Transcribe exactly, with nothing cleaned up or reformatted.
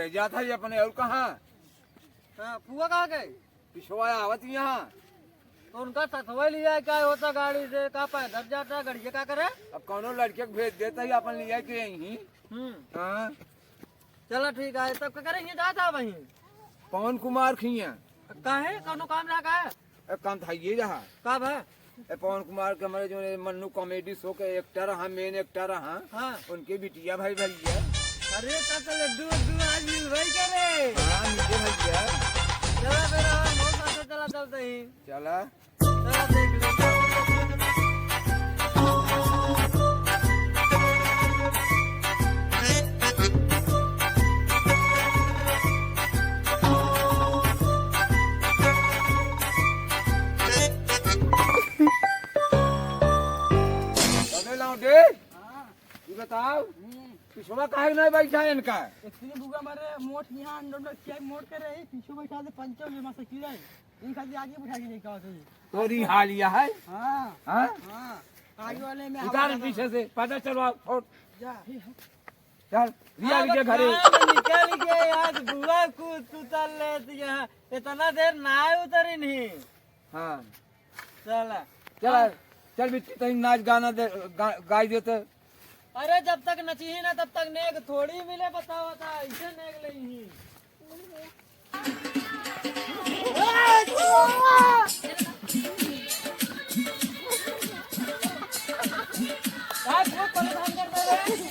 जात है अपने, और कहाँ? हाँ, फुआ कहाँ गए? पिछवा आवत यहाँ। तो उनका सथवा लिया है, क्या होता गाड़ी से, का पैदल जाता, गड़िया का करे? अब कौनो लड़के को भेज देता ही, अपन लिया के यहीं। हम्म। हाँ। चला ठीक है, तब का करेंगे, जाता वहीं। पवन कुमार खिया। काहे, कौनो काम रहा का? ए, काम था ये रहा। का भा? ए, पवन कुमार के हमारे जो ये मन्नू comedy show के actor हाँ, main actor हाँ, हाँ। उनके बिटिया भाई भैया। अरे, तब तो लड्डू वड्डू आज मिलबे करे। हाँ, मिले भैया। चला फिर, हम बहुत साथे चला चलते ही। चला। चला देख ले। अबे लौंडे, हाँ। ये बताओ, हम्म। पिछवा काहे नहीं बैठा है इनका? इतनी बुआ मारे मोट यहाँ अंडर अंडर क्या मोट कर रहे हैं, पीछे बैठा दे पंचर में मसा कीड़ा है। इन खाली आगे बैठा के लेके आओ तुझे। तोरी हाल यह है? हाँ। हाँ? हाँ। आगे वाले में उतार हवा पीछे से, पैदल चलवाओ, छोड़। जा। चल, रिया अब के घरे। काम निकल गए, आज बुआ को उतर लेत यहाँ। इतना देर ना उतरी नहीं। हाँ। चला। चला, चल बिट्टी, तनी नाच गाना दे, गा-, गाई देते। अरे, जब तक नचिही ना, तब तक नेग थोड़ी मिले, बताओ ता, ऐसे नेग लेही। आज खूब परेशान कर दे रे।